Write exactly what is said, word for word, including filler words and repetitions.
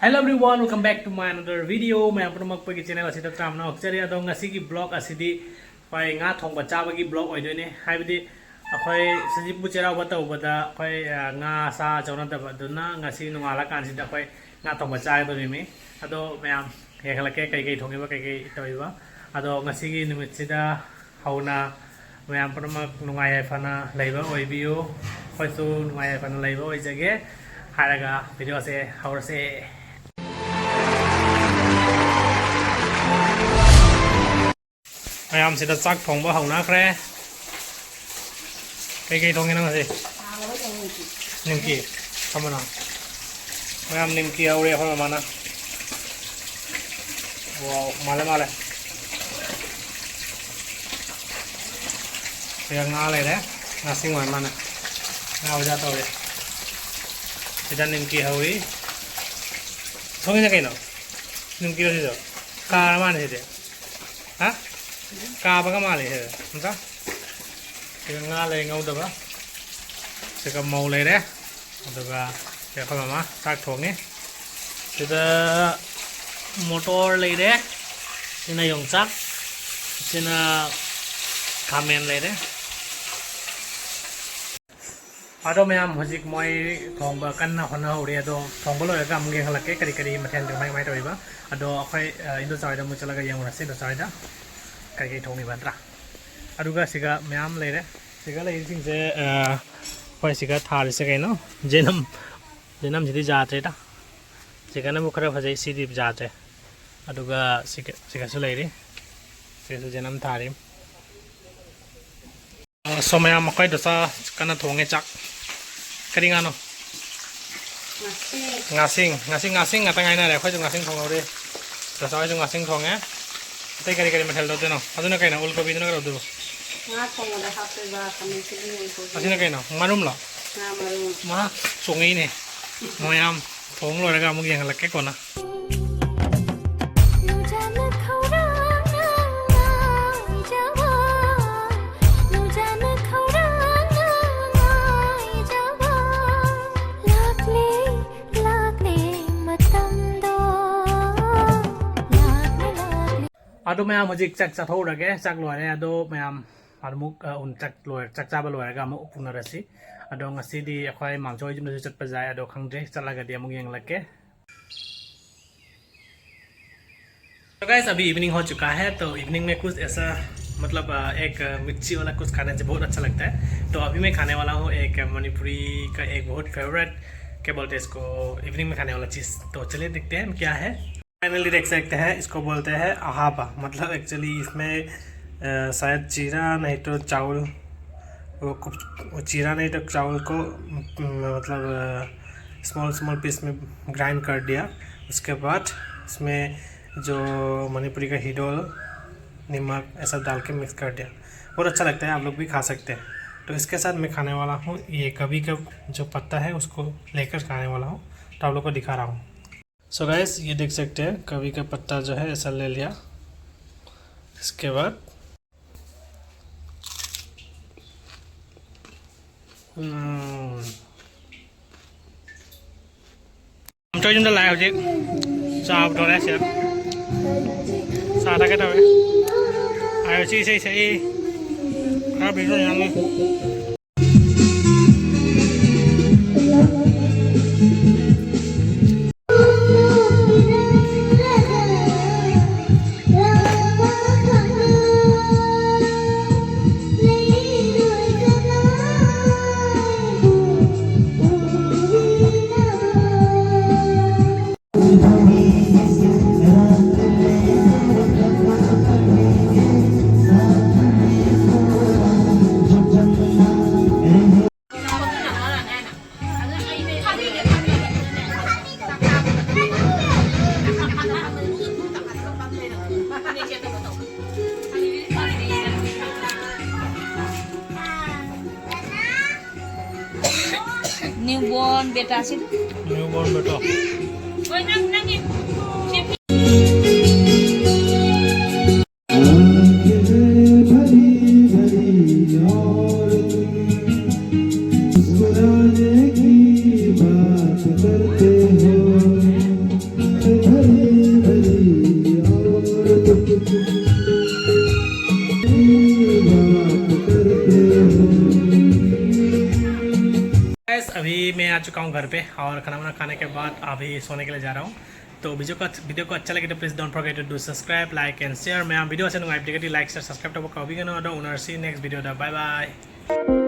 Hello everyone, welcome back to my another video. ꯃꯌꯥꯝ ꯄꯨꯝꯅꯃꯛ ꯑꯩꯈꯣꯏꯒꯤ channel ꯑꯁꯤꯗ ꯇꯔꯥꯝꯅ ꯑꯣꯛꯆꯔꯤ꯫ ꯑꯗꯣ ꯉꯁꯤꯒꯤ vlog ꯑꯁꯤꯗꯤ ꯑꯩꯈꯣꯏ ꯉꯥ ꯊꯣꯡꯕ ꯆꯥꯕꯒꯤ vlog ꯑꯣꯏꯗꯣꯏꯅꯦ꯫ ꯍꯥꯏꯕꯗꯤ ꯑꯩꯈꯣꯏ ꯁꯖꯤꯕꯨ ꯆꯩꯔꯥꯎꯕ ꯇꯧꯕꯗ ꯑꯩꯈꯣꯏ, ꯑ, ꯉꯥ ꯁꯥ ꯆꯥꯅꯗꯕ, ꯑꯗꯨꯅ ꯉꯁꯤ ꯅꯣꯡꯉꯥꯜꯂꯀꯥꯟꯁꯤꯗ ꯑꯩꯈꯣꯏ ꯉꯥ ꯊꯣꯡꯕ ꯆꯥꯒꯗꯧꯔꯤꯃꯤ꯫ ꯑꯗꯣ ꯃꯌꯥꯝ ꯌꯦꯡꯍꯜꯂꯛꯀꯦ ꯀꯩꯀꯩ ꯊꯣꯡꯉꯤꯕ, ꯀꯩꯀꯩ ꯇꯧꯔꯤꯕ꯫ ꯑꯗꯣ ꯉꯁꯤꯒꯤ ꯅꯨꯃꯤꯠꯁꯤꯗ ꯍꯧꯅ ꯃꯌꯥꯝ ꯄꯨꯝꯅꯃꯛ ꯅꯨꯡꯉꯥꯏ ꯌꯥꯏꯐꯅ ꯂꯩꯕ ꯑꯣꯏꯕꯤꯌꯨ꯫ ꯑꯩꯈꯣꯏꯁꯨ ꯅꯨꯡꯉꯥꯏ ꯌꯥꯏꯐꯅ ꯂꯩꯕ ꯑꯣꯏꯖꯒꯦ ꯍꯥꯏꯔꯒ videoꯁꯦ ꯍꯧꯔꯁꯦ꯫ ꯃꯌꯥꯝꯁꯤꯗ ꯆꯥꯛ ꯊꯣꯡꯕ ꯍꯧꯅꯈ꯭ꯔꯦ꯫ ꯀꯩꯀꯩ ꯊꯣꯡꯉꯤꯅꯣ ꯉꯁꯤ? ꯅꯤꯝꯀꯤ꯫ ꯊꯝꯃꯣ ꯅꯪ꯫ ꯃꯌꯥꯝ ꯅꯤꯝꯀꯤ ꯍꯧꯔꯦ ꯑꯩꯈꯣꯏ ꯃꯃꯥꯅ꯫ Wow, ꯃꯥꯜꯂꯦ, ꯃꯥꯜꯂꯦ꯫ ꯁꯤꯗ ꯉꯥ ꯂꯩꯔꯦ꯫ ꯉꯥꯁꯤꯡ ꯑꯣꯏꯔ ꯃꯥꯜꯂꯦ꯫ ꯉꯥ ꯑꯣꯖꯥ ꯇꯧꯔꯦ꯫ ꯁꯤꯗ ꯅꯤꯝꯀꯤ ꯍꯧꯔꯤ꯫ ꯊꯣꯡꯉꯤꯅ ꯀꯩꯅꯣ? ꯅꯤꯝꯀꯤꯔꯣ ꯁꯤꯁꯨ? ꯀꯥꯔ ꯃꯥꯜꯂꯦ ꯁꯤꯗꯤ꯫ ꯍꯥ? ꯀꯥꯕꯒ ꯃꯥꯜꯂꯦ ꯁꯤꯗꯤ꯫ ꯑꯝꯇ꯫ ꯁꯤꯗ ꯉꯥ ꯂꯩ ꯉꯧꯗꯕ꯫ ꯁꯤꯒ ꯃꯧ ꯂꯩꯔꯦ꯫ ꯑꯗꯨꯒ ꯁꯤꯗ ꯑꯩꯈꯣꯏ ꯃꯃꯥ ꯆꯥꯛ ꯊꯣꯡꯉꯤ꯫ ꯁꯤꯗ ꯃꯣꯇꯣꯔ ꯂꯩꯔꯦ꯫ ꯁꯤꯅ ꯌꯣꯡꯆꯥꯛ꯫ ꯁꯤꯅ ꯈꯥꯃꯦꯟ ꯂꯩꯔꯦ꯫ ꯑꯗꯣ ꯃꯌꯥꯝ ꯍꯧꯖꯤꯛ ꯃꯣꯏ ꯊꯣꯡꯕ ꯀꯟꯅ ꯍꯣꯠꯅꯍꯧꯔꯤ꯫ ꯑꯗꯣ ꯊꯣꯡꯕ ꯂꯣꯏꯔꯒ ꯑꯃꯨꯛ ꯌꯦꯡꯍꯜꯂꯛꯀꯦ ꯀꯔꯤ ꯀꯔꯤ ꯃꯊꯦꯜ ꯀꯃꯥꯏ ꯀꯃꯥꯏ ꯇꯧꯔꯤꯕ꯫ ꯑꯗꯣ ꯑꯩꯈꯣꯏ, ꯑ, ꯏꯟꯗꯣꯆꯥ ꯍꯣꯏꯗ ꯑꯃꯨꯛ ꯆꯠꯂꯒ ꯌꯦꯡꯉꯨꯔꯁꯤ ꯏꯟꯗꯣꯆꯥ ꯍꯣꯏꯗ ꯀꯔꯤ ꯀꯔꯤ ꯊꯣꯡꯉꯤꯕ ꯅꯠꯇ꯭ꯔꯥ꯫ ꯑꯗꯨꯒ ꯁꯤꯒ ꯃꯌꯥꯝ ꯂꯩꯔꯦ꯫ ꯁꯤꯒ ꯂꯩꯔꯤꯁꯤꯡꯁꯦ, ꯑ, ꯑꯩꯈꯣꯏ ꯁꯤꯒ ꯊꯥꯔꯤꯁꯦ ꯀꯩꯅꯣ? ꯖꯦꯅꯝ꯫ ꯖꯦꯅꯝꯁꯤꯗꯤ ꯌꯥꯗ꯭ꯔꯦꯗ꯫ ꯁꯤꯒꯅꯕꯨ ꯈꯔ ꯐꯖꯩ, ꯁꯤꯗꯤ ꯌꯥꯗ꯭ꯔꯦ꯫ ꯑꯗꯨꯒ ꯁꯤꯒ, ꯁꯤꯒꯁꯨ ꯂꯩꯔꯤ꯫ ꯁꯤꯒꯁꯨ ꯖꯦꯅꯝ ꯊꯥꯔꯤ꯫ ꯑ, ꯁꯣ ꯃꯌꯥꯝ, ꯑꯩꯈꯣꯏ ꯗꯣꯁꯥ ꯀꯟꯅ ꯊꯣꯡꯉꯦ ꯆꯥꯛ꯫ ꯀꯔꯤ ꯉꯥꯅꯣ? ꯉꯥꯁꯤꯡ꯫ ꯉꯥꯁꯤꯡ꯫ ꯉꯁꯤ ꯉꯥꯁꯤꯡ ꯉꯥꯛꯇ ꯉꯥꯏꯅꯔꯦ꯫ ꯑꯩꯈꯣꯏꯁꯨ ꯉꯥꯁꯤꯡ ꯊꯣꯡꯍꯧꯔꯤ꯫ ꯗꯣꯁꯥ ꯍꯣꯏꯁꯨ ꯉꯥꯁꯤꯡ ꯊꯣꯡꯉꯦ꯫ ꯑꯇꯩ ꯀꯔꯤ ꯀꯔꯤ ꯃꯊꯦꯜ ꯇꯧꯗꯣꯏꯅꯣ? ꯑꯗꯨꯅ ꯀꯩꯅꯣ? ꯎꯜ ꯀꯣꯕꯤꯗꯨꯅ ꯀꯩꯗꯧꯗꯣꯏꯕ? ꯉꯥ ꯊꯣꯡꯕꯗ ꯍꯥꯞꯇꯣꯏꯕ ꯈꯥꯃꯦꯟ ꯑꯁꯤꯟꯕꯤ, ꯎꯜ ꯀꯣꯕꯤ꯫ ꯑꯁꯤꯅ ꯀꯩꯅꯣ? ꯃꯔꯨꯝꯂꯣ? ꯉꯥ ꯃꯔꯨꯝ꯫ ꯃꯍꯥ ꯆꯣꯡꯉꯛꯏꯅꯦ꯫ ꯃꯌꯥꯝ ꯊꯣꯡ ꯂꯣꯏꯔꯒ ꯑꯃꯨꯛ ꯌꯦꯡꯍꯜꯂꯛꯀꯦ ꯀꯣꯟꯅ꯫ ꯅꯨꯡꯖꯥꯅ ꯈꯧꯔꯥꯡꯅ ꯉꯥꯏꯖꯕ, ꯅꯨꯡꯖꯥꯅ ꯈꯧꯔꯥꯡꯅ ꯉꯥꯏꯖꯕ, ꯂꯥꯛꯂꯦ, ꯂꯥꯛꯂꯦ ꯃꯇꯝ ꯑꯗꯣ ꯃꯌꯥꯝ, ꯍꯧꯖꯤꯛ ꯆꯥꯛ ꯆꯥꯊꯣꯛꯎꯔꯒꯦ꯫ ꯆꯥꯛ ꯂꯣꯏꯔꯦ꯫ ꯑꯗꯣ ꯃꯌꯥꯝ, ꯑꯃꯨꯛ, ꯑ, ꯎꯟ-, ꯆꯥꯛ ꯂꯣꯏ-, ꯆꯥꯛ ꯆꯥꯕ ꯂꯣꯏꯔꯒ ꯑꯃꯨꯛ ꯎꯅꯔꯁꯤ꯫ ꯑꯗꯣ ꯉꯁꯤꯗꯤ ꯑꯩꯈꯣꯏ ꯃꯥꯝꯆꯧ ꯍꯣꯏ ꯌꯨꯝꯗꯁꯨ ꯆꯠꯄ ꯌꯥꯏ꯫ ꯑꯗꯣ ꯈꯪꯗ꯭ꯔꯦ, ꯆꯠꯂꯒꯗꯤ ꯑꯃꯨꯛ ꯌꯦꯡꯂꯛꯀꯦ꯫ तो गाइस, अभी इवनिंग हो चुका है। तो इवनिंग में कुछ ऐसा, मतलब, अ, एक, अ, मिर्ची वाला कुछ खाने से बहुत अच्छा लगता है। तो अभी मैं खाने वाला हूँ एक मणिपुरी का एक बहुत फेवरेट, क्या बोलते हैं इसको, इवनिंग में खाने वाला चीज़। तो चलिए देखते हैं क्या है। फाइनली देख सकते हैं, इसको बोलते हैं अहाबा। मतलब, एक्चुअली इसमें, अ, शायद जीरा नहीं तो चावल, वो कुछ, वो जीरा नहीं तो चावल को, म, मतलब, स्मॉल स्मॉल पीस में ग्राइंड कर दिया। उसके बाद उसमें जो मणिपुरी का हिडोल, नमक, ऐसा डाल के मिक्स कर दिया। बहुत अच्छा लगता है, आप लोग भी खा सकते हैं। तो इसके साथ मैं खाने वाला हूँ ये कवी का जो पत्ता है, उसको लेकर खाने वाला हूँ। तो आप लोग को दिखा रहा हूँ। सो गाइस, ये देख सकते हैं, कवी का पत्ता जो है, ऐसा ले लिया। इसके बाद, हम्म, ꯃꯥꯝꯆꯧ ꯌꯨꯝꯗ ꯂꯥꯛꯑꯦ ꯍꯧꯖꯤꯛ꯫ ꯆꯥ ꯄꯨꯊꯣꯔꯛꯑꯦ ꯁꯤꯗ꯫ ꯆꯥ ꯊꯛꯀꯦ ꯇꯧꯔꯦ꯫ ꯑꯥꯏ ꯑꯣ ꯁꯤ ꯏꯁꯩ ꯁꯛꯏ꯫ ꯈꯔ video ꯅꯝꯃꯤ꯫ Newborn beta sih. Newborn beta. आंखें भरी भरी और तुम मुस्कुराने की बात करते हो। आंखें भरी भरी और तुम अभी मैं आ चुका हूँ घर पे और खाना वाना खाने के बाद अभी सोने के लिए जा रहा हूँ। तो वीडियो को वीडियो को अच्छा लगे तो please don't forget to do subscribe, like and share। मैं वीडियो से नुंगाई वीडियो लाइक से सब्सक्राइब तो कभी गनो। Unasi next video दा, bye bye।